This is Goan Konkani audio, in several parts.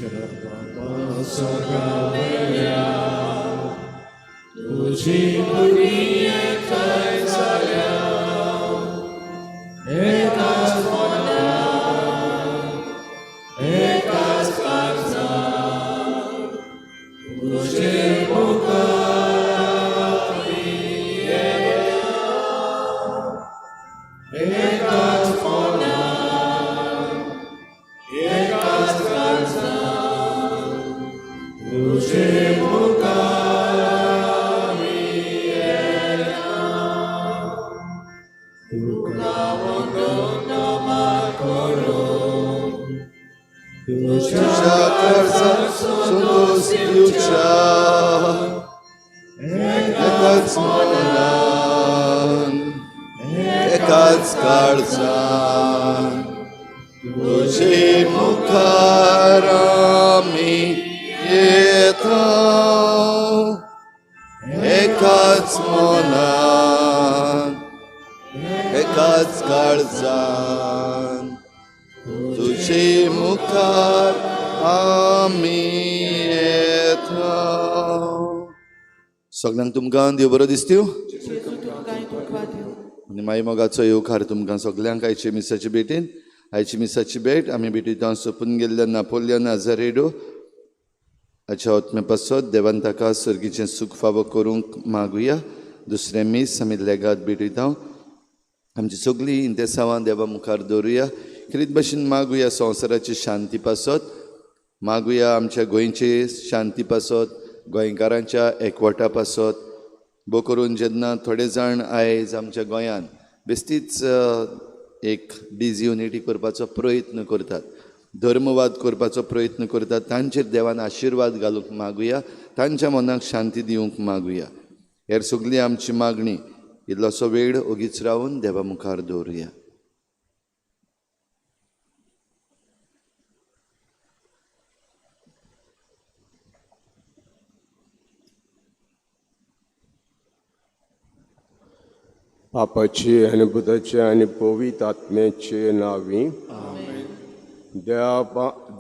तुज्या बाबा सगळ्या तुजी भुरगीं एकठांय जाल्या एकाच मनान एकाच काळजान तुजे मुखार आमी येता एकाच मनान एकाच काळजान तुजे मुखार आमी येता तुका वंदना करूं तुज्या तुज्या काळजाक संतोष दिवच्या एकाच मनान एकाच काळजान तुजे मुखार आमी येता एकाच मनान एकाच काळजान तुजे मुखार आमी येता. सगळ्यांक तुमकां देव बरो दिसत्यो जेजू तुमकां कृपा दिवं. आनी माई मोगाचो येवकार तुमकां सगल्यांक आयचे मिसाचे भेटीन. आयची मिसाची भेट आमी भेटयता सोंपून गेल्ल्या नापोलिया नाजारेडो हाच्या आत्मे पासत देवान ताका सर्गीचें सूख फावो करूंक मागुया. दुसरें मीस आमी लेगाद भेटयता. आमची सगळीं इंतेसांवां देवा मुखार दवरुया. खेरीत भाशेन मागुया संवसाराची शांती पासत, मागुया आमच्या गोंयचे शांती पासत, गोंयकारांच्या एकवटा पासत. भोव करून जेन्ना थोडे जाण आयज आमच्या गोंयान बेस्तीच एक डिसयुनिटी करपाचो प्रयत्न करतात, धर्मवाद करपाचो प्रयत्न करतात, तांचेर देवान आशिर्वाद घालूंक मागुया, तांच्या मनाक शांती दिवंक मागुया. हेर सगळी आमची मागणी इल्लोसो वेळ ओगीच रावन देवा मुखार दवरुया. बापाचे आनी पुताचे आनी पवित्र आत्म्याचे नांवी.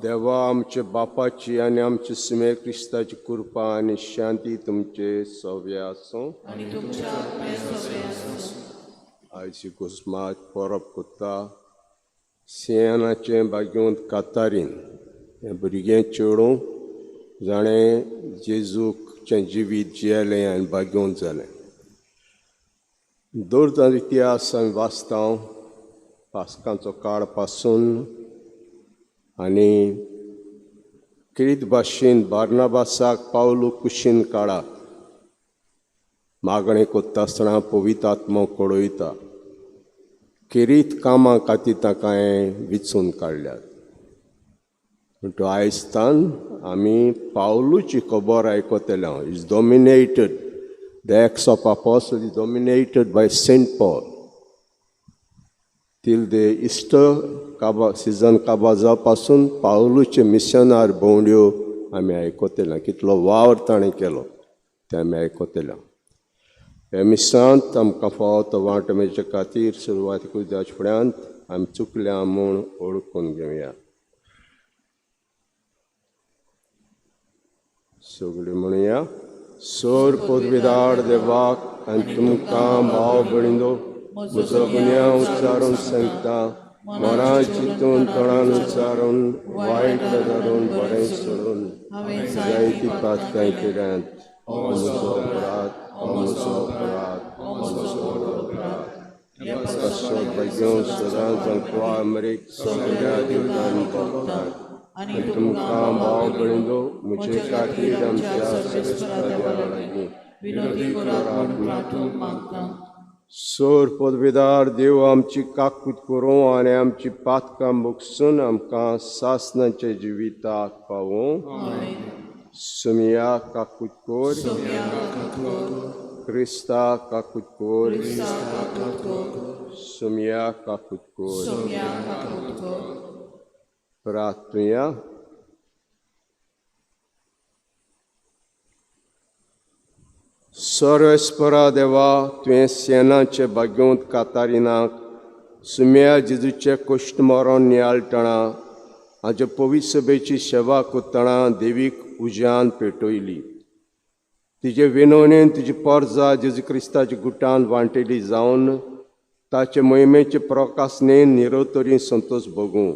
देवा आमच्या बापाची आनी आमच्या सुमे क्रिस्ताची कृपा आनी शांती तुमचे सव्या आसूं. आनी तुमच्या आत्म्या सवें आसूं. आयची कुस्मात परब कोत्ता सियानाचें भाग्यवंत कातारीन हें भुरगें चेडूं जाणें जेजूचें जिवीत जियेलें आनी भाग्यवंत जालें. दर इतिहास आमी वाचता पास्कांचो काळ पासून आनी क्रीत भाशेन बार्नाबासाक पावलू कुशीन काळा मागणें कोत्ता आसतना पवित्र आत्मो कळयता खेरीत कामां खातीर ताका हांवें विचून काडल्यात. म्हणटो आयज आमी पावलूची खबर आयकतले. Is dominated the Acts of Apostle is dominated by Saint Paul till the Easter काबा सिजन काबा जावपासून पावलूचे मिशनार भोंवड्यो आमी आयकतले. कितलो वावर ताणें केलो तें आमी आयकतले. ह्या मिसांत आमकां फावो तो वांटो मेळचे खातीर सुरवातीकूच जावचे फुड्यांत आमी चुकल्या म्हूण ओळखून घेवया. सगळीं म्हणया सोर पदवीदार देवाक आनी तुमकां भाव भयणींनो म्हजो गुन्यांव उच्चारून सांगता मना चिंतून तोंडान उच्चारून वायट धरून बरें सोडून जायती पातकां केल्यांत. म्हजो अपराध, म्हजो अपराध, म्हजो अपराध. पास्वत भाग्यो सदांच जाणपा अमरीक सगळ्या देवतांनी भोगतात आनी तुमकां भाव भयणींनो म्हजे खातीर आमच्या सर्वेस्परा देवा लागीं विनोदी करात म्हूण प्रार्थून मागता. सोर पदवीदार देव आमची काकूत करूं आनी आमची पातकां मुगसून आमकां सासनाच्या जिविताक पावूं. सुमिया काकूत कोर, क्रिस्ता काकूत कोर, सुमिया काकूत कोर. प्रार्थुया. सर्वेस्परा देवा तुवें सेनाचे भाग्यवंत कातारिनाक सुम्या जेजूचे कुश्ट मरण नियाळटणा हाचे पवित्र सभेची सेवा करतना देवीक उज्यान पेटयली. तिजे विनवणेन तिजी पोरजा जेजू क्रिस्ताच्या गुटान वांटेली जावन ताचे मोहिमेचे प्रकाशनेन निरोतरी संतोष भोगूं.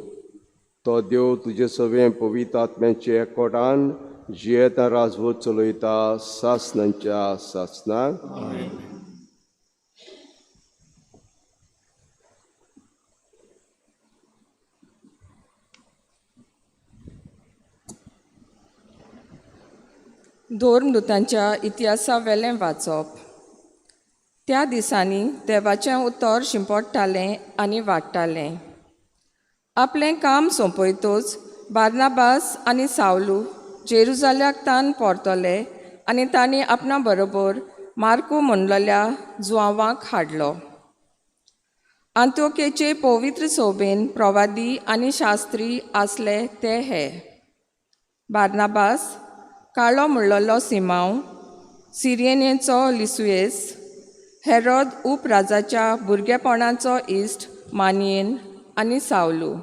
तो देव तुजे सगळें पवित्र आत्म्याचे एकवटान जियेता राजवट चलयता सासनांच्या सासनाक. धर्मदूतांच्या इतिहासा वेलें वाचप. त्या दिसांनी देवाचें उतर शिंपडटालें आनी वाडटालें. आपलें काम सोंपयतच बार्नाबास आनी सावलू जेरुजाल्याक तान परतले आनी तांणी आपणा बरोबर मार्कू म्हणलेल्या जुआंवाक हाडलो. आंतोकेचे पवित्र सोबेन प्रवादी आनी शास्त्री आसले ते हे: बार्नाबास, काळो म्हणलेलो सिमांव, सिरियनेचो लिसुयेस, हेरोद उपराजाच्या भुरगेपणाचो इश्ट मानयेन आनी सावलू.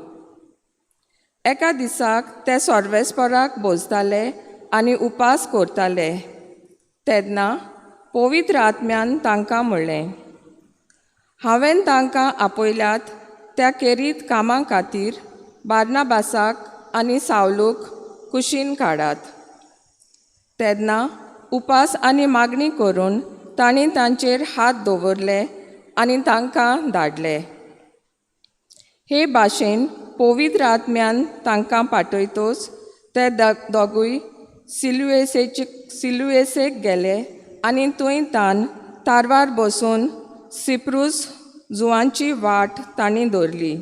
एका दिसाक ते सर्वेस्पराक भोजताले आनी उपास करताले तेन्ना पवित्र आत्म्यान तांकां म्हणलें, हांवें तांकां आपयल्यात त्या केरीत कामां खातीर बार्नाबासाक आनी सावलूक कुशीन काडात. तेन्ना उपास आनी मागणी करून तांणी तांचेर हात दवरले आनी तांकां धाडले. हे भाशेन पवित्र आत्म्यान तांकां पाठयतोच ते दोगूय सिलुएसेक गेले आनी थंय तान तारवार बसून सिप्रूस जुवांची वाट तांणी दवरली.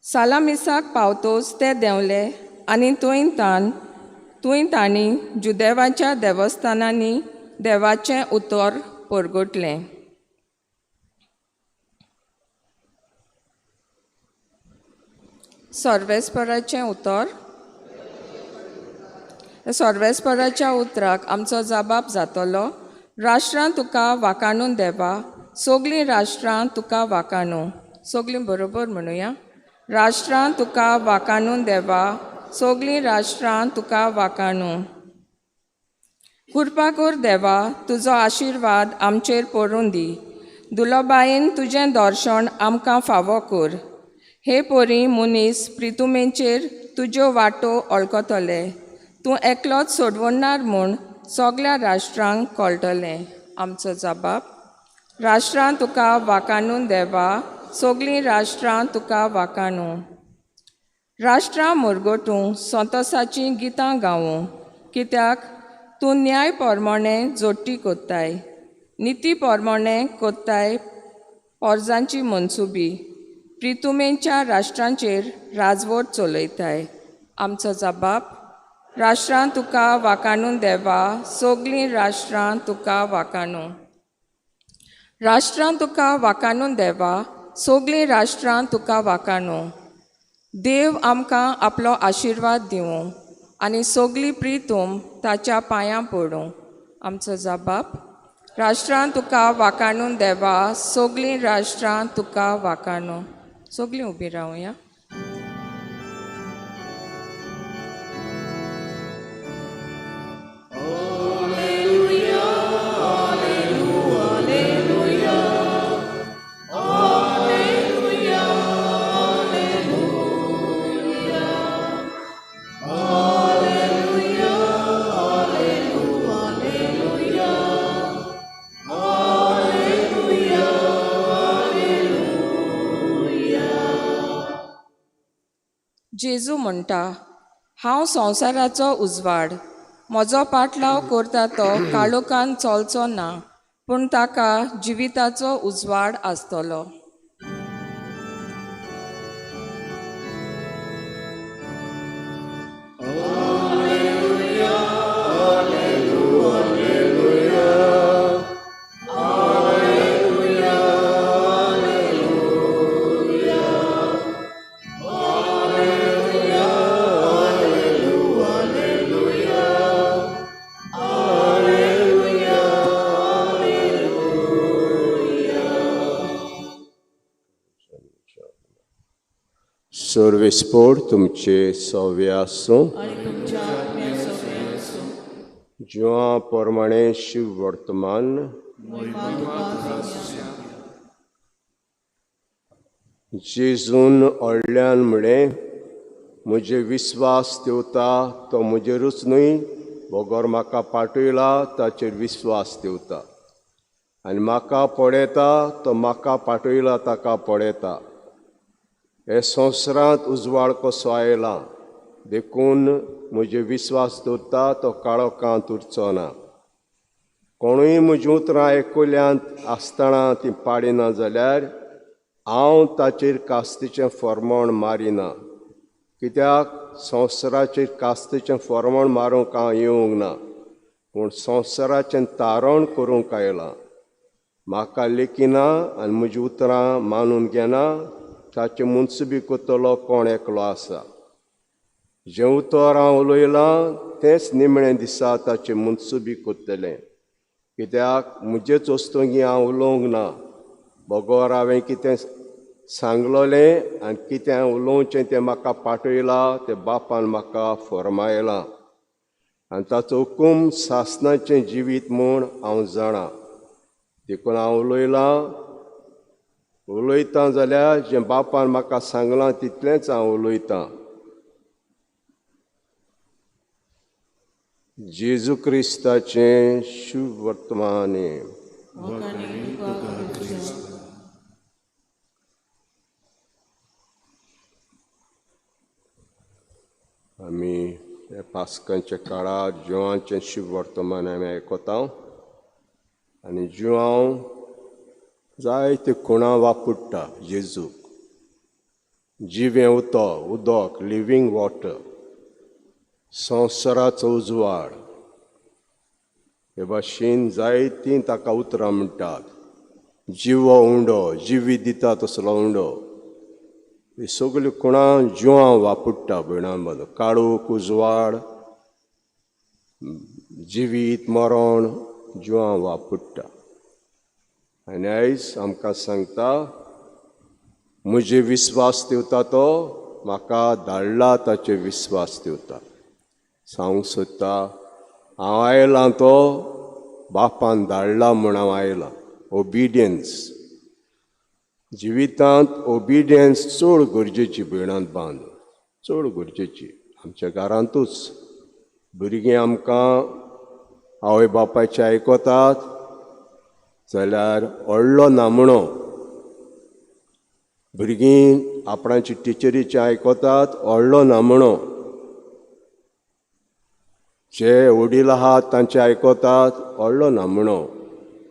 सालामिसाक पावतोच ते देंवले आनी थंय तांणी जुदेवाच्या देवस्थानांनी देवाचें उतर परगटलें. सर्वेस्पराचें उतर. सर्वेस्पराच्या उतराक आमचो जबाब जातलो. राष्ट्रां तुका वाकाणून देवा, सगलीं राष्ट्रां तुका वाकाणू. सगलीं बरोबर म्हणुया. राष्ट्रां तुका वाकाणून देवा, सगलीं राष्ट्रां तुका वाकाणू. कृपा कर देवा, तुजो आशिर्वाद आमचेर पडून दी. दुलोबायेन तुजें दर्शन आमकां फावो कर. हे परी मनीस प्रितुमेचेर तुज्यो वाटो वळखतले. तूं एकलोच सोडवणार म्हूण सगल्या राष्ट्रांक कळटलें. आमचो जबाब. राष्ट्रां तुका वाकाणून देवा, सगलीं राष्ट्रां तुका वाकाणू. राष्ट्रां मुरगटूं संतोसाचीं गितां गावूं, कित्याक तूं न्याय परमाणे जोडटी कोत्ताय, निती परमाणे कोत्ताय पोरजांची मनसुबी. प्रितुमेच्या राष्ट्रांचेर राजवट चलयताय. आमचो जबाब. राष्ट्रां तुका वाकाणून देवा, सगलीं राष्ट्रां तुका वाकाणू. राष्ट्रां तुका वाकाणून देवा, सगलीं राष्ट्रां तुका वाकाणू. देव आमकां आपलो आशिर्वाद दिवं आनी सगली प्रितूम ताच्या पांयां पडूं. आमचो जबाब. राष्ट्रां तुका वाकाणून देवा, सगलीं राष्ट्रां तुका वाकाणू. सगलीं उबीं रावया. जेजू म्हणटा, हांव संवसाराचो उजवाड. म्हजो पाटलाव करता तो काळोखान चलचो ना, पूण ताका जिविताचो उजवाड आसतलो. सर्वेस्पोर तुमचे सव्या आसूं. आनी तुमच्या आत्म्या सगळे आसूं. जुआ प्रमाणे शिव वर्तमान. मोहिमा तुका सोम्या. जेजून व्हडल्यान म्हळें, म्हजे विस्वास देवता तो म्हजेरूच न्हय, बगर म्हाका पाठयला ताचेर विस्वास देवता. आनी म्हाका पळयता तो म्हाका पाठयला ताका पळयता. हे संवसारांत उजवाड कसो आयला, देखून म्हजे विस्वास दवरता तो काळोखांत उरचो ना. कोणूय म्हजीं उतरां आयकुल्यांत आसतना ती पाडिना जाल्यार हांव ताचेर कास्तीचें फॉर्मोण मारिना, कित्याक संवसाराचेर कास्तीचें फॉर्मोण मारूंक हांव येवंक ना, पूण संवसाराचें तारण करूंक आयलां. म्हाका लेखिना आनी म्हजीं उतरां मानून घेना ताचें मुन्सुबी करतलो कोण एकलो आसा. जें उतर हांव उलयलां तेंच निमणें दिसा ताचें मुन्सुबी करतलें, कित्याक म्हजेच वस्तुंगी हांव उलोवंक ना, बगर हांवें कितें सांगलोलें आनी कितें उलोवचें तें म्हाका पाठयलां तें बापान म्हाका फर्मायलां. आनी ताचो हुकूम सासणाचें जिवीत म्हूण हांव जाणा, देखून हांव उलयलां. उलयतां जाल्यार जें बापान म्हाका सांगलां तितलेंच हांव उलयतां. जेजू क्रिस्ताचें शुभ वर्तमान. वाखाणी तुका क्रिस्ता. आमी ह्या पास्कांच्या काळार जुवांचें शुभ वर्तमान आमी आयकता. आनी जुवांव जायते खुणां वापरता जेजूक. जिवें उदक, उदक लिवींग वॉटर, संवसाराचो उजवाड, हे भाशेन जायतीं ताका उतरां म्हणटात. जिवो उंडो, जिवी दिता तसलो उंडो, ही सगळीं खुणां जुवां वापरता भयणां बांदू. काळोख, उजवाड, जिवीत, मरण जुवां वापरता. आनी आयज आमकां सांगता, म्हजे विस्वास दिवता तो म्हाका धाडला ताचे विस्वास दिवता. सांगूंक सोदता, हांव आयलां तो बापान धाडला म्हूण हांव आयलां. ओबिडियन्स, जिवितांत ओबिडियन्स चड गरजेची भयणांत बांद, चड गरजेची. आमच्या घरांतूच भुरगीं आमकां आवय बापायचे आयकतात जाल्यार व्हडलो नामणो, भुरगीं आपणाची टिचरीचें आयकतात व्हडलो नामणो, जे वडील आहात तांचे आयकतात व्हडलो नामणो.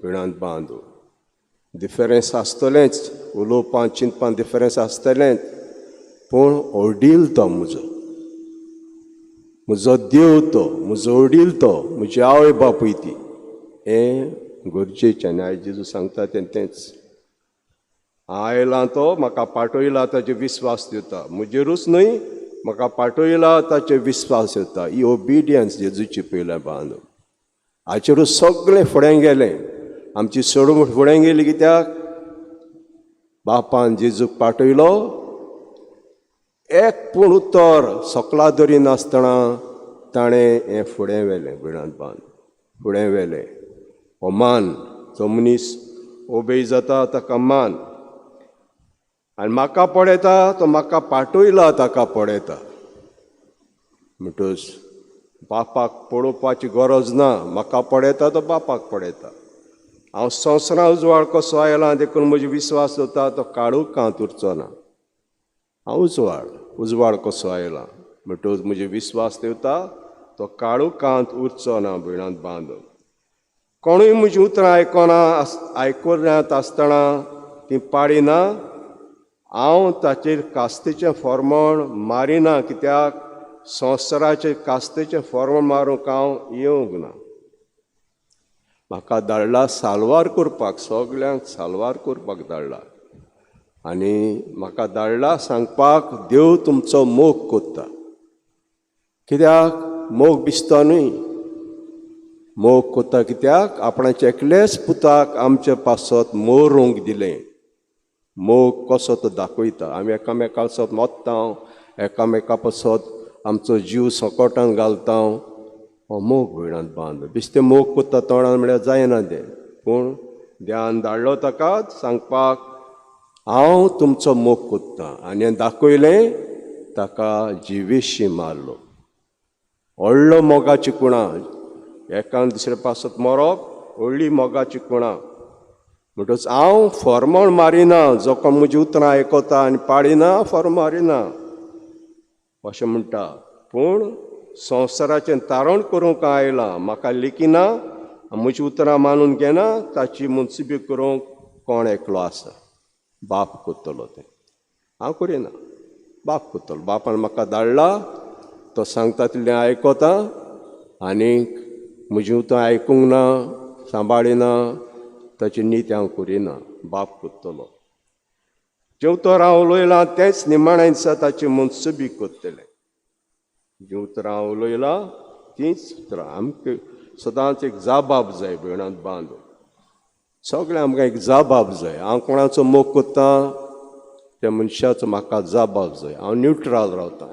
भयणांत बांदू, डिफरन्स आसतलेंच, उलोवपांत चिंतपांत डिफरन्स आसतलेंच, पूण वडील तो म्हजो, म्हजो देव तो, म्हजो वडील तो, म्हजी आवय बापूय ती, हें गरजेचें. आनी आयज जेजू सांगता तें तेंच. आयलां तो म्हाका पाठयला ताचेर विस्वास दिता, म्हजेरूच न्हय म्हाका पाठयला ताचेर विस्वास दिता. ही ओबिडियन्स जेजूची पयलें बांद. हाचेरूच सगळें फुडें गेलें, आमची सोडून फुडें गेली. कित्याक बापान जेजूक पाठयलो, एक पूण उतर सकला दरिनासतना ताणें हें फुडें व्हेलें. भयणांत बांद, फुडें व्हेलें. हो मान, जो मनीस ओबेय जाता ताका मान. आनी म्हाका पळयता तो म्हाका पाठयला ताका पळयता. म्हणटच बापाक पळोवपाची गरज ना, म्हाका पळयता तो बापाक पळयता. हांव संवसारां उजवाड कसो आयला देखून म्हजो विस्वास जाता तो काळोखांत उरचो ना. हांव उजवाड, उजवाड कसो आयला म्हणटच म्हजो विस्वास देवता तो काळोखांत उरचो ना. भयणांत बांद, कोणूय म्हजीं उतरां आयकना आयकुल्यांत आसतना ती पाडिना, हांव ताचेर कास्तीचें फॉर्मण मारिना, कित्याक संवसाराचेर कास्तीचें फॉर्मण मारूंक हांव येवंक ना. म्हाका धाडला साल्वार करपाक, सगल्यांक साल्वार करपाक धाडला. आनी म्हाका धाडला सांगपाक देव तुमचो मोग कोत्ता. कित्याक मोग दिसता न्हय, मोग कोत्ता कित्याक आपणाचे एकलेच पुताक आमचे पासत मरूंक दिलें. मोग कसो तो दाखयता. आमी एकामेका पासत मोत्ता, एकामेका पासत आमचो जीव संकटान घालता. हो मोग भयणांत बांद बेश्तें मोग कोत्ता तोंडान म्हळ्यार जायना तें. पूण ध्यान धाडलो ताका सांगपाक हांव तुमचो मोग कोत्ता आनी दाखयलें ताका जिवेशी मारलो. व्हडलो मोगाची कुणां, एकान दुसरे पासत मरप व्हडली मोगाची कुणां. म्हणटच हांव फॉर्मल मारिना, जो कोण म्हजी उतरां आयकता आनी पाडिना फॉर्म मारिना अशें म्हणटा. पूण संवसाराचें तारण करूंक आयलां, म्हाका लेखिना, म्हजी उतरां मानून घेना, ताची मुनसिबी करूंक कोण एकलो आसा, बाप करतलो तें, हांव करिना, बाप करतलो. बापान म्हाका धाडला, तो सांगता तितलें आयकता आनी म्हजी उतरां आयकूंक ना, सांबाळिना, ताची नीत हांव करिना, बाप करतलो. जें उतर हांव उलयलां तेंच निमाणें दिसा ताची मनसुबी करतलें. जीं उतरां उलयलां तींच उतरां. आमकां सदांच एक जाबाब जाय भयणांत बांदू, सगळें आमकां एक जाबाब जाय. हांव कोणाचो मोग करता त्या मनशाचो म्हाका जाबाब जाय. हांव न्युट्रल रावता,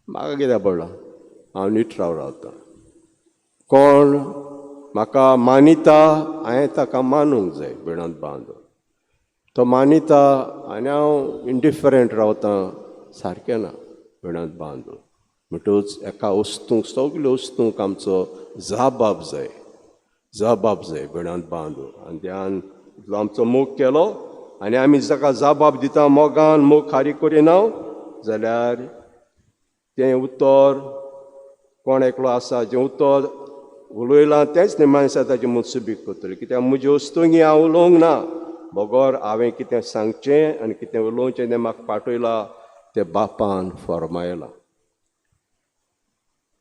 म्हाका कित्याक पडलां, हांव न्युट्रल रावता. कोण म्हाका मानिता हांवें ताका मानूंक जाय भयणांत बांदू. तो मानिता आनी हांव इंडिफरंट रावता, सारकें ना भयणांत बांदू. म्हणटूच एका वस्तूंक, सगळ्यो वस्तूंक आमचो जाबाब जाय, जाबाब जाय भयणांत बांदू. आनी ध्यान इतलो आमचो मोग केलो आनी आमी जाका जाबाब दिता मोगान, मोग खारी करिना जाल्यार तें उतर कोण एकलो आसा जें उतर उलयलां तेंच निमाणें दिसा ताची मनसुबी करतली. कित्याक म्हजी वस्तूंगी हांव उलोवंक ना, बगर हांवें कितें सांगचें आनी कितें उलोवचें तें म्हाका पाठयलां तें बापान फॉर्मायलां.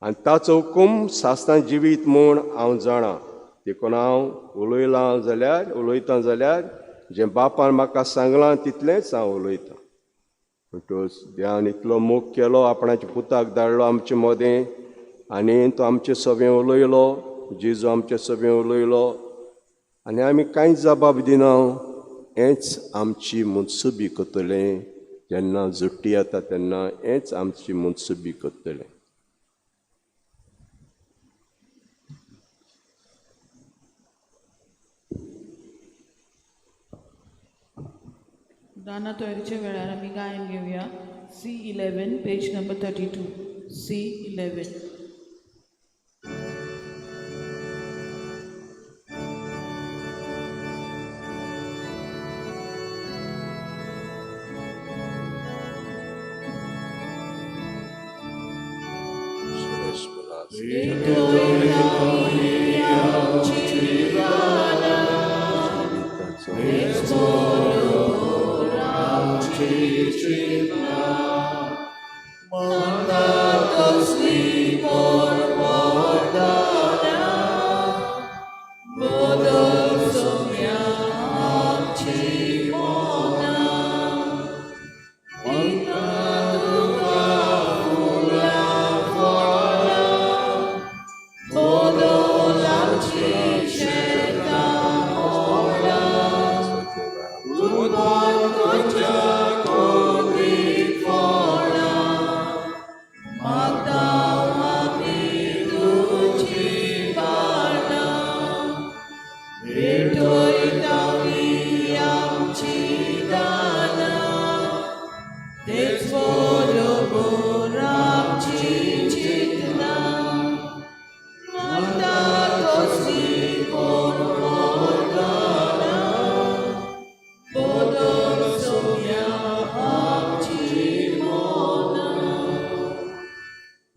आनी ताचो हुकूम सासणां जिवीत म्हूण हांव जाणा. देखून हांव उलयलां जाल्यार, उलयतां जाल्यार जें बापान म्हाका सांगलां तितलेंच हांव उलयतां. म्हणटच ध्यान इतलो मोग केलो, आपणाच्या पुताक धाडलो आमचे मदें आनी तो आमचे सगळें उलयलो, जेजू आमचे सगळें उलयलो आनी आमी कांयच जबाब दिना. हेंच आमची मनसुबी करतलें. जेन्ना जुट्टी येता तेन्ना हेंच आमची मनसुबी करतलें. दाना तयारीच्या वेळार आमी गायन घेवया. C11 page number 32. C11.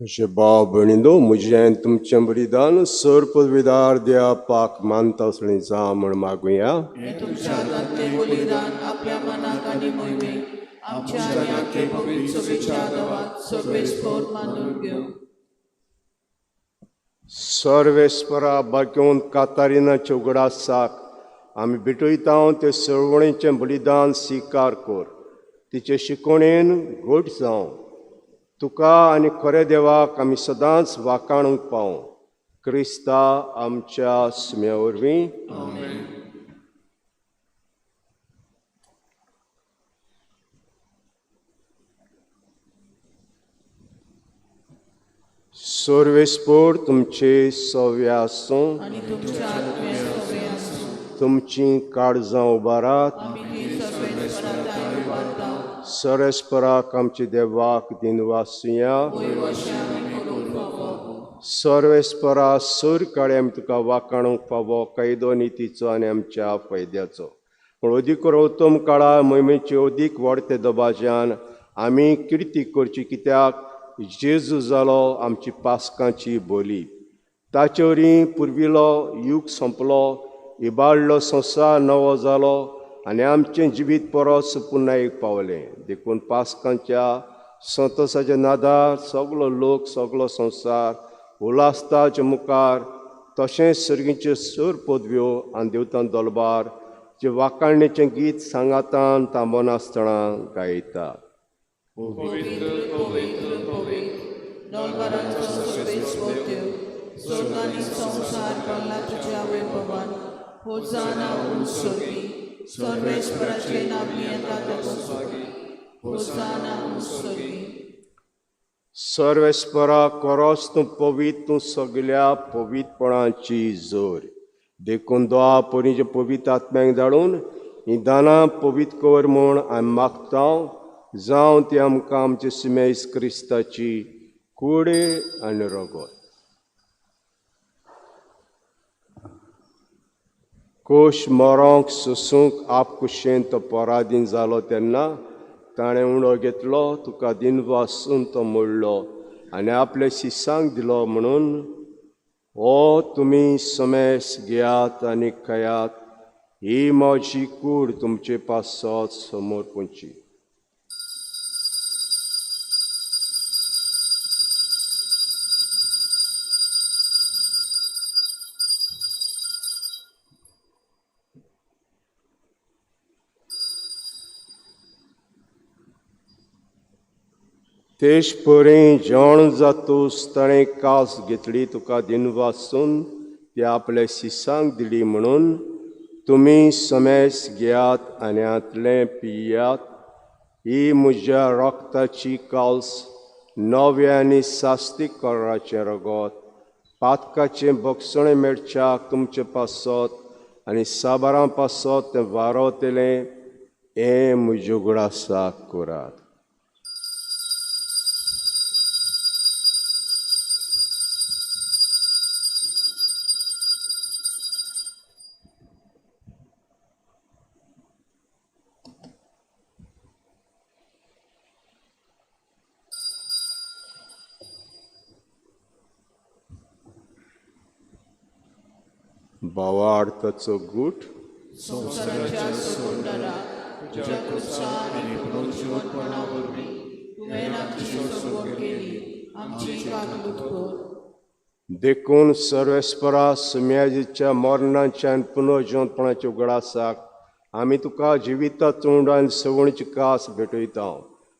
म्हजे भाव भयणींनो, म्हजें तुमचें बलिदान सर पदवीदार द्या पाक मानता असलें जावं म्हूण मागुया. तुमच्या हातांतलें बलिदान आपल्या मनाक आनी मोहिमेक आमच्या आनी आख्खे पवित्र सभेच्या आदावात सर्वेस्पर मानून घेवं. सर्वेस्परा बागेवन कातारिनाचे उगडासाक आमी भेटयता ते सरवणेचें बलिदान स्विकार कर, तिचे शिकवणेन घट जावं. तुका आनी खऱ्या देवाक आमी सदांच वाकाणूंक पावूं. क्रिस्ता आमच्या सुम्या वरवीं. सर्वेस्पोर तुमचे सव्या आसूं आनी तुमच्या आत्म्या सवे आसूं. तुमची काळजां उबारात. आमी ती सर्वेस्परा उबारता. सर्वेस्पराक आमच्या देवाक दिनवासुया. वय अशें आमी करूंक फावो. सर्वेस्परा सूर काळे आमी तुका वाकाणूंक फावो कायदो नितीचो आनी आमच्या फायद्याचो. पूण अदीक उत्तम काळा मोहिमेचे अदीक वाडते दबाज्यान आमी किर्ती करची, कित्याक जेजू जालो आमची पासकांची बोली. ताचे वरी पुर्विलो युग सोंपलो, इबाडलो संवसार नवो जालो आनी आमचें जिवीत परत पुन्नायक पावलें. देखून पासकांच्या संतोसाच्या नादार सगलो लोक सगलो संवसार उल्हासताच्या मुखार, तशेंच सर्गीच्यो सूर पदव्यो आनी देवतां दलबार जे वाकाणणेचें गीत सांगातान थांबनासतना गायतात. पवित्र पवित्र पवित्र डोलबाराचो सर्वेस्पर देव, स्वर्ग आनी संवसार भरला तुज्या वैभवान. होजाना उंच स्वर्गी, सर्वेस्पराचे नांव येता ताचो स्वर्गी. होजाना उंच स्वर्गी. सर्वेस्परा कोरोस तूं पवित्र, तूं सगल्या पवित्रपणाची जोर. देखून दोआ पोरीचे पवित्र आत्म्यांक धाडून हीं दानां पवित्र कर म्हूण आमी मागता, जावं ती आमकां आमचे सिमेस क्रिस्ताची कूड आनी रगत. कोश मरोंक सोसूंक आपकुशेन तो पराधीन जालो तेन्ना ताणें उणो घेतलो, तुका दिनवासून तो मोडलो आनी आपल्या शिसांक दिलो म्हणून, हो तुमी समेस घेयात आनी खायात, ही म्हजी कूड तुमचे पासत समोर पुंची. तेश परी जेवण जातूस ताणें कास घेतली, तुका दिनवासून ती आपल्या शिसांक दिली म्हणून, तुमी समेस घेयात आनी हांतलें पियात, ही म्हज्या रक्ताची काल्स, नव्या आनी सास्तीक कराचें रगत, पातकाचें बक्षणें मेळच्याक तुमचे पासत आनी साबारां पासत तें वारवतलें, हें म्हज्या उगडासाक करात. भावार्थाचो गूट संवसाराच्या सोडणारा तुज्या कृपा आनी पुनर्जिवंतपणा वरवीं तुवें आमची सोडवण केली, आमची काकलूत कर. देखून सर्वेस्परा सुम्याजीच्या मरणाच्या आनी पुनर्जिवंतपणाच्या उगडासाक आमी तुका जिविता तोंड आनी सवणीची कास भेटयता,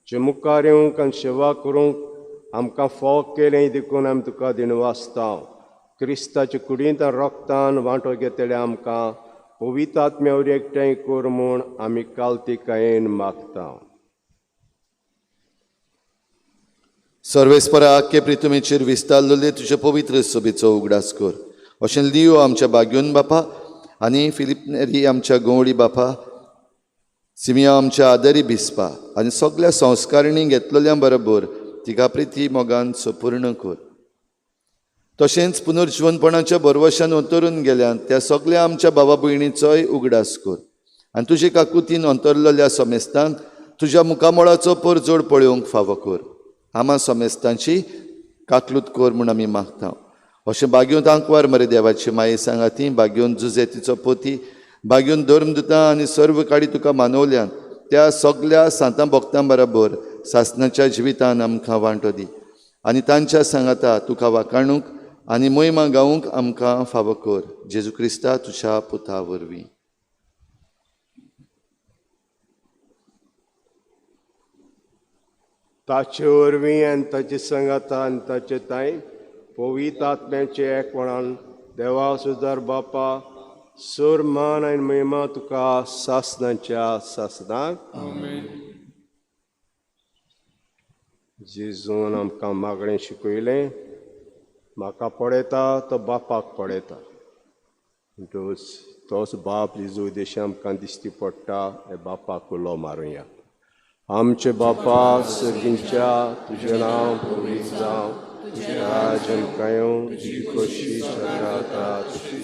जे मुखार येवंक आनी सेवा करूंक आमकां फोव केलें देखून आमी तुका दिनवासता. क्रिस्ताच्या कुडींत रक्तान वांटो घेतले आमकां पवित्र आत्म्या वरवीं एकठांय कर म्हूण आमी कालतिकायेन मागता. सर्वेस्परा आख्खे प्रितुमेचेर विस्तारलेले तुजे पवित्र सभेचो उगडास कर. अशें लियो आमच्या बाग्योन बापा आनी फिलीप नेरी आमच्या गंवळी बापा, सिमिया आमच्या आदरी भिस्पा आनी सगल्या संस्कारणी घेतलेल्या बरोबर तिका प्रिती मोगान सपूर्ण कर. तशेंच पुनर्जिवनपणाच्या बरवशान अंतरून गेल्यान त्या सगल्या आमच्या बाबा भयणीचोय उगडास कर आनी तुजे काकुतीन अंतरलेल्या समेस्तांक तुज्या मुखामळाचो परजोड पळोवंक फावो कर. आमा समेस्तांची काकलूत कर म्हूण आमी मागता. अशें बागयोन आंकवार मरे देवाची माये सांगाती, बागयोन जुजेतीचो पोती, बागयोन धर्मदुतां आनी सर्व काडी तुका मानवल्यान त्या सगल्या सांतां भक्तां बरोबर सासनाच्या जिवितान आमकां वांटो दी आनी तांच्या सांगाता तुका वाकाणूंक आनी मोहिमा गावूंक आमकां फावो कर. जेजू क्रिस्ता तुज्या पुता वरवीं. ताचे वरवीं आनी ताचे सांगाता आनी ताचे तांय पवित्र आत्म्याचे एकपणान देवा सुदार बापा सोर मान आनी महिमा तुका सासनाच्या सासनाक. जेजून आमकां मागणें शिकयलें. म्हाका पळयता तो बापाक पळयता. म्हणटकच तोच बाप जेजू देशी आमकां दिश्टी पडटा. हे बापाक उलो मारुया. आमचे बापा सर्गींच्या, तुजें नांव पवित्र जावं, तुजें राज आमकां येवं, तुजी खोशी जाता तशी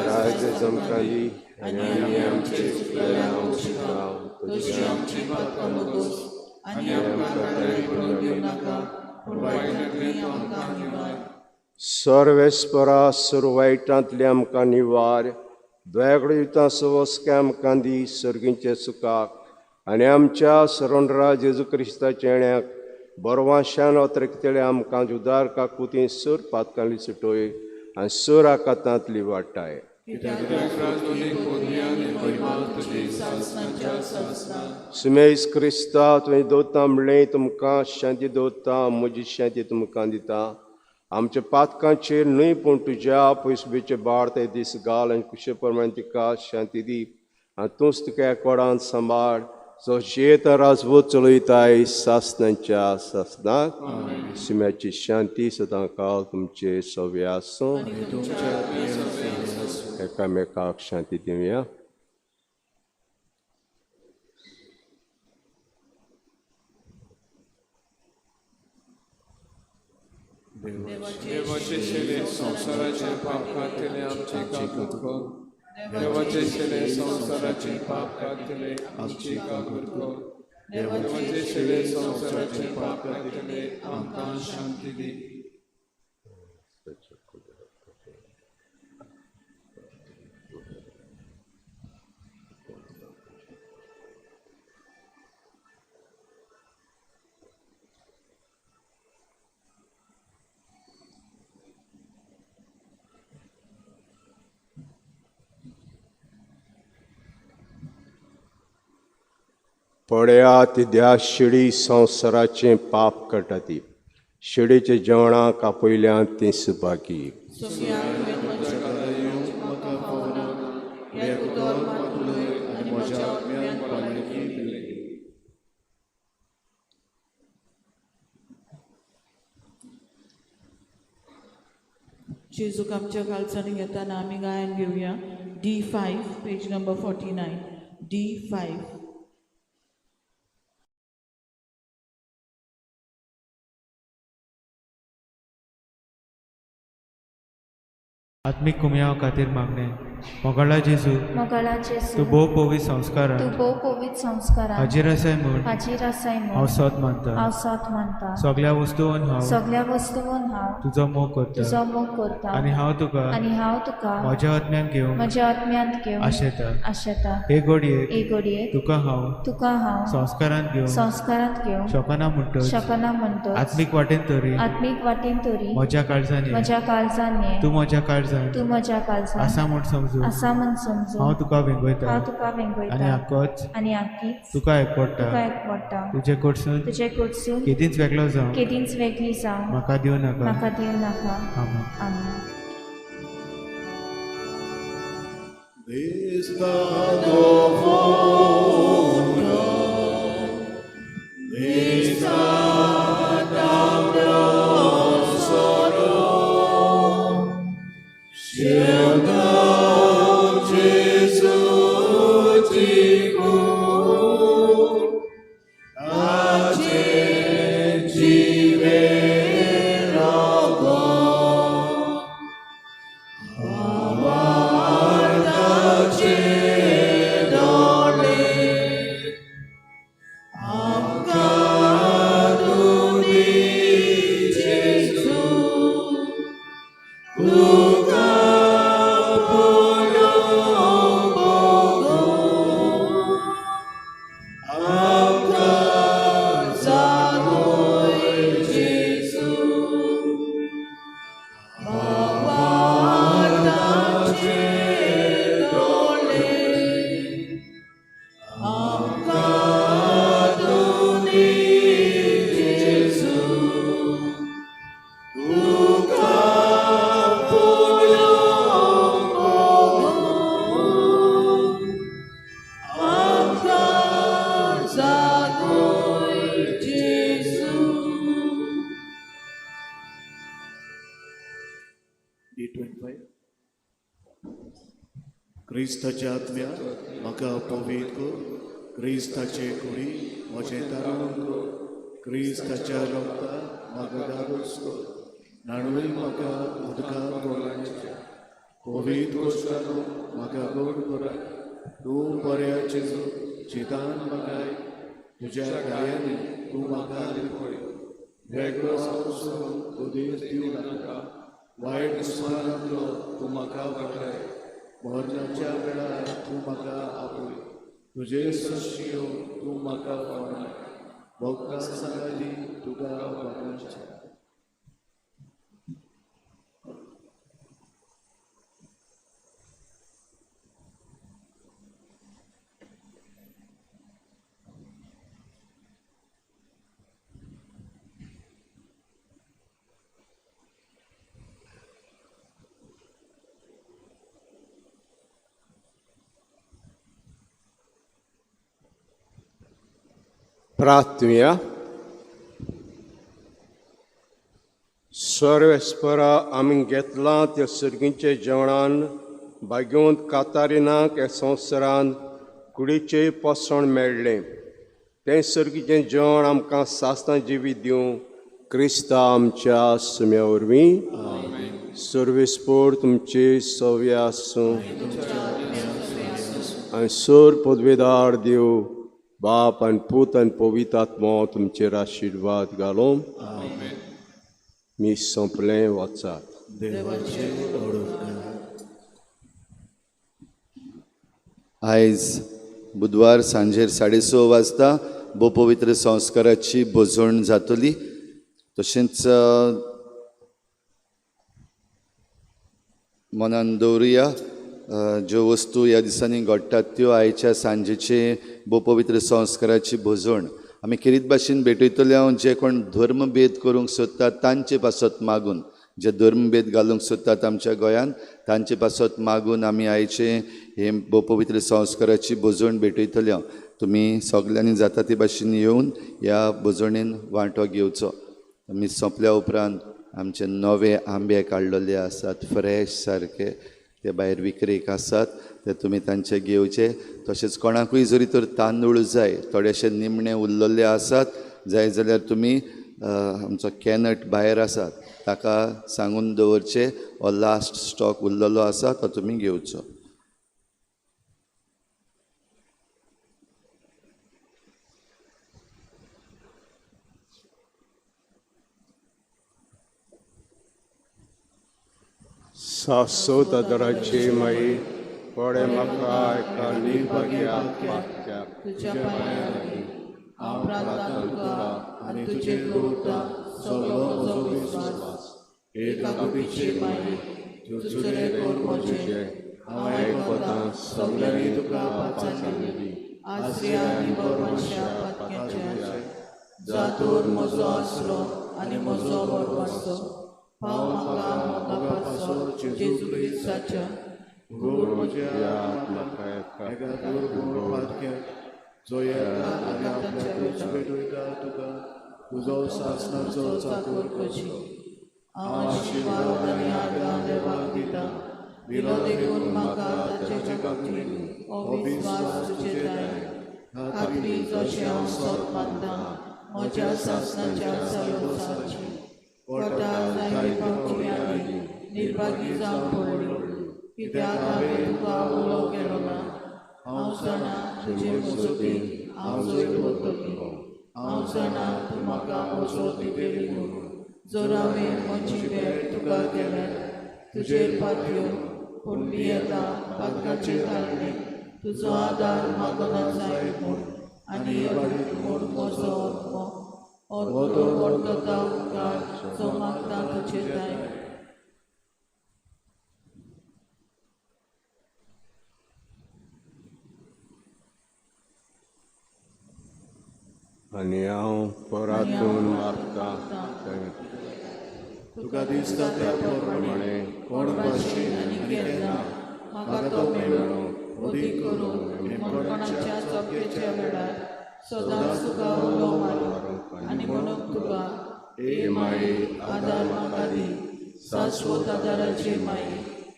राज आमकां दी आनी आमी आमचे चुकलेल्यांक शिकलां तशी आमची पातकां मोगोस आनी आमकां कांय पडून दिवं नाका, पूण वायटांतलें तूं आमकां निवार. सर्वेस्परा सुरवायटांतले आमकां निवार, वेगळे युतां सवस्के आमकां दी सर्गींचे सुखाक आनी आमच्या सरणराज जेजू क्रिस्ताच्या येण्याक बरवाशान अतरिकतले आमकां जुदार काकुती सुर पातकांली सुटोय आनी सुर आकातांतली वाटाय. सुमेश क्रिस्ता तुवें दवरता म्हणलें, तुमकां शांती दवरता, म्हजी शांती तुमकां दिता. आमच्या पातकांचेर न्हय पूण तुज्या पयसुबेचे बाळ ते दीस घाल आनी कुशे प्रमाणे तिका शांती दी आनी तूंच तुका कोडान सांबाळ, जो शेत राजवत चलयताय सासनाच्या सासनाक. शिम्याची शांती सदां काल तुमचे सवे आसूं. एकामेकाक शांती दिवया. देवाचे शेले संवसाराचे पाप काडटले आमची काकूत कर. देवाचे शेले संवसाराचे पाप काडटले आमची काकूत कर. देवाचे शेले संवसाराचे पाप काडटले आमकां शांती दी. पळयात त्या शिडी संवसाराचें पाप काडटा ती शिडीच्या जेवणाक आपयल्यान ती सुभागी. सोफिया, तुवें म्हज्या म्हाका फावना हें उतर मात उलय आनी म्हज्या आत्म्यान भलायकी दिली. जेजूक आमच्या कालसांनी घेताना आमी गायन घेवया. D5 page number 49. D5. आत्मीक कुमयाव खातीर मागणें. मोगाळा जेजू, मोगाळा जेजू, तूं भोव पवित्र संस्कारान तूं भोव पवित्र संस्कारान हाजीर आसाय म्हूण हाजीर आसाय म्हूण हांव सत मानता. हांव सत मानता. सगळ्या वस्तून हांव सगळ्या वस्तून हांव तुजो मोग करता तुजो मोग करता आनी हांव तुका आनी हांव तुका म्हज्या आत्म्यान घेवंक म्हज्या आत्म्यांत घेवंक आशेता. आशेता. हे घडयेक हे घडयेक तुका हांव तुका हांव संस्कारांत घेवंक संस्कारांत घेवंक शकना म्हणटच शकना म्हणटच आत्मीक वाटेन तरी आत्मीक वाटेन तरी म्हज्या काळजान ये. म्हज्या काळजान ये. तूं म्हज्या काळजान तूं म्हज्या काळजान आसा म्हूण समजून आसा म्हूण समजून हांव तुका वेंगयता हांव तुका वेंगयता आनी आकोच आनी आकीच तुका एकवडटा. तुका एकवडटा. तुजे कडसून तुजे कडसून केदींच वेगळो जावं केदींच वेगळी जावं म्हाका दिवं नाका. म्हाका दिवं नाका. आमेन. आमेन. 25. क्रिस्ताच्या आत्म्या म्हाका पवित्र कर, क्रिस्ताचे कुडी म्हजें तारण कर, क्रिस्ताच्या रक्ता म्हाका दादोस कर, न्हाणवय म्हाका उदका गोलांचें, पवित्र कोश्टानो म्हाका गोड कराय, तूं बऱ्या जेजू चितान म्हाकाय, तुज्या कार्यांनी तूं म्हाका लिपय, वेगळो जावन उदेस दिवं नाका, वायट दुस्मानांतलो तूं म्हाका वाटाय, मरणाच्या वेळार तूं म्हाका आपय, तुजे सरशी तूं म्हाका फळाय, भोगता सांगाती तुका वाटायचें. प्रार्थुया. सर्वेस्परा आमी घेतलां त्या सर्गींचे जेवणान भाग्यवंत कातारिनाक ह्या संवसारान कुडीचें पोसण मेळ्ळें, तें सर्गीचें जेवण आमकां सासणां जिवीत दिवं क्रिस्ता आमच्या सुम्या वरवीं. सर्वेस्पोर तुमचे सव्य आसूं आनी सर पदवेदार देव बाप आनी पूत आनी पवित्र आत्मो तुमचेर आशिर्वाद घालूं. मी सोंपलें, वचात. आयज बुधवार सांजेर 6:30 वाजता भोवपवित्र संस्काराची भोजवण जातली. तशेंच मनान दवरुया ज्यो वस्तू ह्या दिसांनी घडटात त्यो आयच्या सांजेचे भोवपवित्र संस्काराची भोजवण आमी खेरीत भाशेन भेटयतले. हांव जे कोण धर्मभेद करूंक सोदतात तांचे पासत मागून, जे धर्मभेद घालूंक सोदतात आमच्या गोंयांत तांचे पासत मागून आमी आयचे हे भोवपवित्र संस्काराची भोजवण भेटयतले. हांव तुमी सगल्यांनी जाता ते भाशेन येवन ह्या भोजवणेन वांटो घेवचो. आमी सोंपल्या उपरांत आमचे नवे आंबे काडलेले आसात फ्रेश सारके, ते भायर विक्रेक आसात, ते तुमी तांचे घेवचे. तशेंच कोणाकूय जरी तर तांदूळ जाय, थोडेशे निमणे उरलेले आसात जाय जाल्यार तुमी आमचो कॅनट भायर आसात ताका सांगून दवरचे, हो लास्ट स्टॉक उरलेलो आसा तो तुमी घेवचो. सासोत आदराची माई पडे म्हाका एका निर्भाग्या पाक्याक तुज्या पांयां लागीं हांव प्रार्थना तुका आनी तुजेर दवरता सगलो म्हजो विस्वास. एका कुडीची माई तुजरे कर म्हजें, हांव आयकतां सगल्यांनी तुका पाचारलेली आसऱ्या आनी बरवंशा पातक्याच्या जातूर म्हजो आसरो आनी म्हजो बरवंसो पाव म्हाका मोगा पासो जेजू क्रिस्ताच्या गोड म्हज्या म्हाका एका एका दुर्गुण पातक्याक जो येता आनी आपल्याकूच भेटयता तुका तुजो सासणाचो चाकूर करची. हांव आशिर्वाद आनी आर्गां देवाक दिता, दिलो देखून म्हाका ताचे खातीर हो विस्वास तुजे दाय खात्री जशें हांव सोद मानता म्हज्या सासणाच्या सालोसाची कोटा जायते पावटी आनी निर्भागी जावन पडलो, कित्याक हांवें तुका उलो केलो ना. हांव जाणा तुजे मजतीन हांव जैत वतलो, हांव जाणा तूं म्हाका म्हजो दितली म्हूण. जर हांवें म्हजी भेट तुका केल्यार तुजेर पातयो, पूण भियेता पातकाचेर धाडले तुजो आदार मागना जायत म्हूण आनी म्हूण म्हजो आत्मो वर्तता उपकार जो मागता तुजे दाय. आनी हांव परातून मागता तुका दिसता त्या प्रमाणे कोण भाशेन आनी केन्ना म्हाका तो मेळूं अदीक करून कोणाच्या चपकेच्या वेळार सदांच तुका उलो मारूं आनी म्हणून तुका ए माई आदार म्हाका दी, शाश्वत आदाराची माई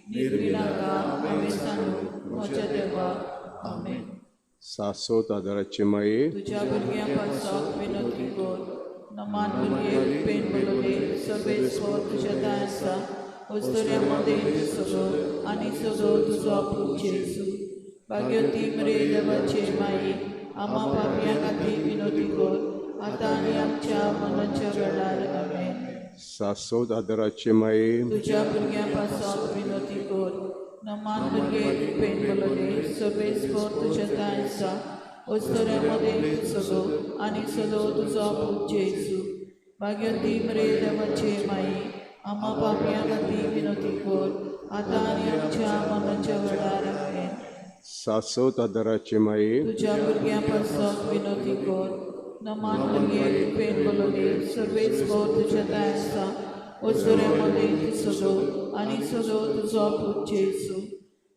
निर्विनाका हांवें सांगू म्हज्या देवा. आमेन. सासोत आदाराची माये, तुज्या भुरग्यां पासत विनोती कर. नमान भुरगे पेन बोलले सर्वेस्पर तुज्या दाय आसा. अस्तुऱ्यां मदें तूं सगळो आनी सगळो तुजो पूत जेजू. भाग्यवती मरे देवाचे माई, आमा पापयां खातीर विनोती कर, आतां आनी आमच्या मरणाच्या वेळार. आमेन. सासोत आदाराची माये, तुज्या भुरग्यां पासत विनोती कर. नमान भुरगे पेन बोलले सर्वेस्पर तुज्या दाय आसा. अस्तुऱ्यां मदें तूं सगळो आनी सगळो तुजो पूत जेजू. भाग्यवती मरे देवाचे माई, आमा पापयां खातीर विनोती कर, आतां आनी आमच्या मरणाच्या वेळार. आमेन. सासोत आदाराची माये, तुज्या भुरग्यां पासत विनोती कर. नमान भुरगे पेन बोलले सर्वेस्पर तुज्या दाय आसा. अस्तुऱ्यां मदें तूं सगळो आनी सगळो तुजो पूत जेजू.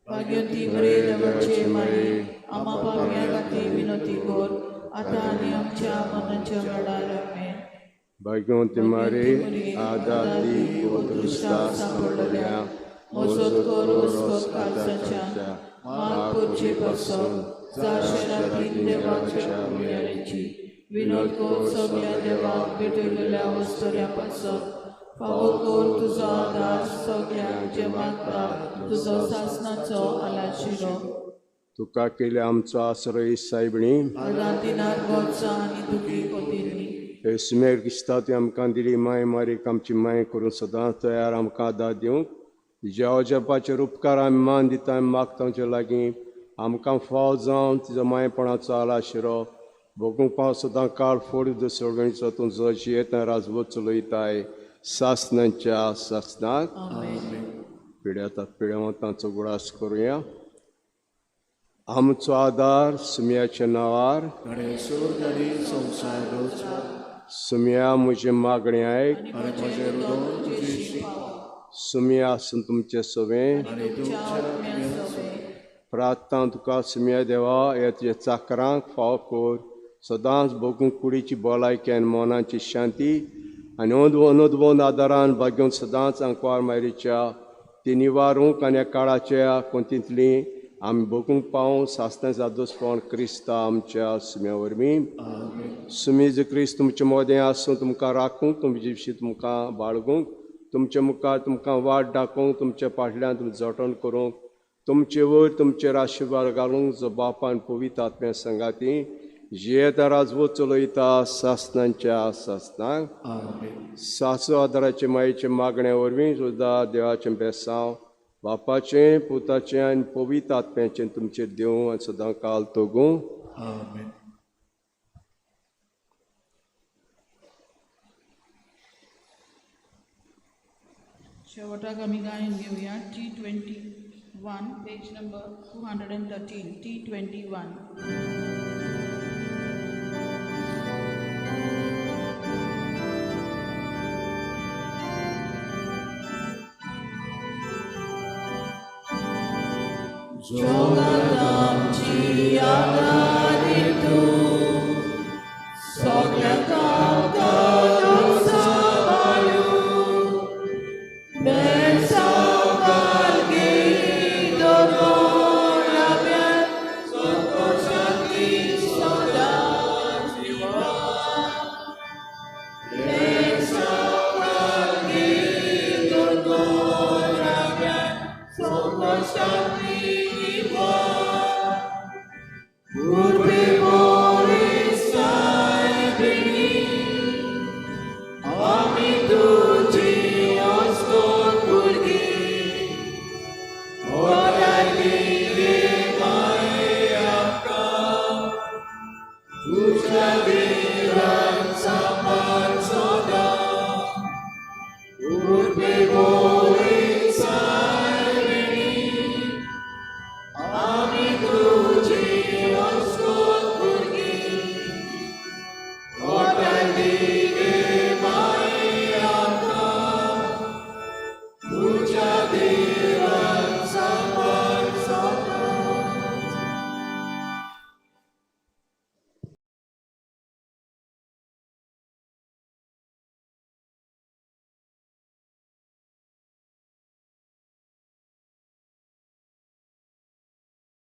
भाग्यवती मरे देवाचे माई, आमा पापयां खातीर विनोती कर, आतां आनी आमच्या मरणाच्या वेळार. आमेन. भाग्यवंती मारे, आदादी ओदृश्टा सांपडल्या, मजत कर वस्कोत काळजाच्या माग करचे पासत जाशरातील देवाच्या मेरेची विनोद कर. सगळ्या देवाक भेटयलेल्या वस्तुऱ्या पासत फावो कर तुजो आदार सगळ्यांक जे मागता तुजो सासणाचो आलाशिरो. तुका केले आमचो आश्रय सायबणी, आदांतिनार गोडचा आनी दुखी कोतिनी. हे सुमेर क्रिस्तांव, तुवें आमकां दिली माय मारीक आमची माय करून सदांच तयार आमकां आदार दिवंक तिज्या अजापाचेर उपकार आमी मान दिता. आमी मागता आमचे लागीं आमकां फाव जावन तिजो मायपणाचो आलाशिरो भोगूंक पाव सदां काळ फोड सोडणीचो तूं जो जियेता राजवत चलयताय सासणाच्या सासणाक. पिड्या पिड्यावंतांचो गुडास करुया. आमचो आदार सुम्याच्या नांवार, ताणें सोर्ग आनी संवसार रचलो. सुम्या म्हजें मागणें आयक, आनी म्हजें रुदन तुजेशी पावो. सुम्या आसून तुमचें सवें आनी तुमच्या आत्म्या सवें. प्रार्थना तुका सुम्या देवा, ह्या तुज्या चाकरांक फाव कर सदांच भोगूंक कुडीची भलायकी आनी मनाची शांती आनी अनोदवंद आदारान भाग्योवन सदांच आंकवार मायरीच्या ती निवारूंक आनी ह्या काळाच्या कोंतींतली आमी भोगूंक पावूं सासणां जादोसपण क्रिस्ता आमच्या सुम्या वरवीं. सुमी जे क्रिस्त तुमचे मदें आसूं, तुमकां राखूंक, तुमचे विशीं तुमकां बाळगूंक, तुमचे मुखार तुमकां वाट दाखोवंक, तुमच्या फाटल्यान तुमचें जतन करूंक, तुमचे वयर तुमचेर आशिर्वाद घालूंक, जो बापान पवित्र आत्म्या संगाती जियेता राजवत चलयता सासणांच्या सासणांक. सासू आदाराचे मायेचे मागण्या वरवीं सुद्दां देवाचें बेसांव बापाचें पुताचें आनी पवित्र आत्म्याचें तुमचेर देवूं आनी सदां काल तोगूं. आमेन. शेवटाक आमी गायन घेवया T21, page number 213, T21. जगात आमची आदारी तूं,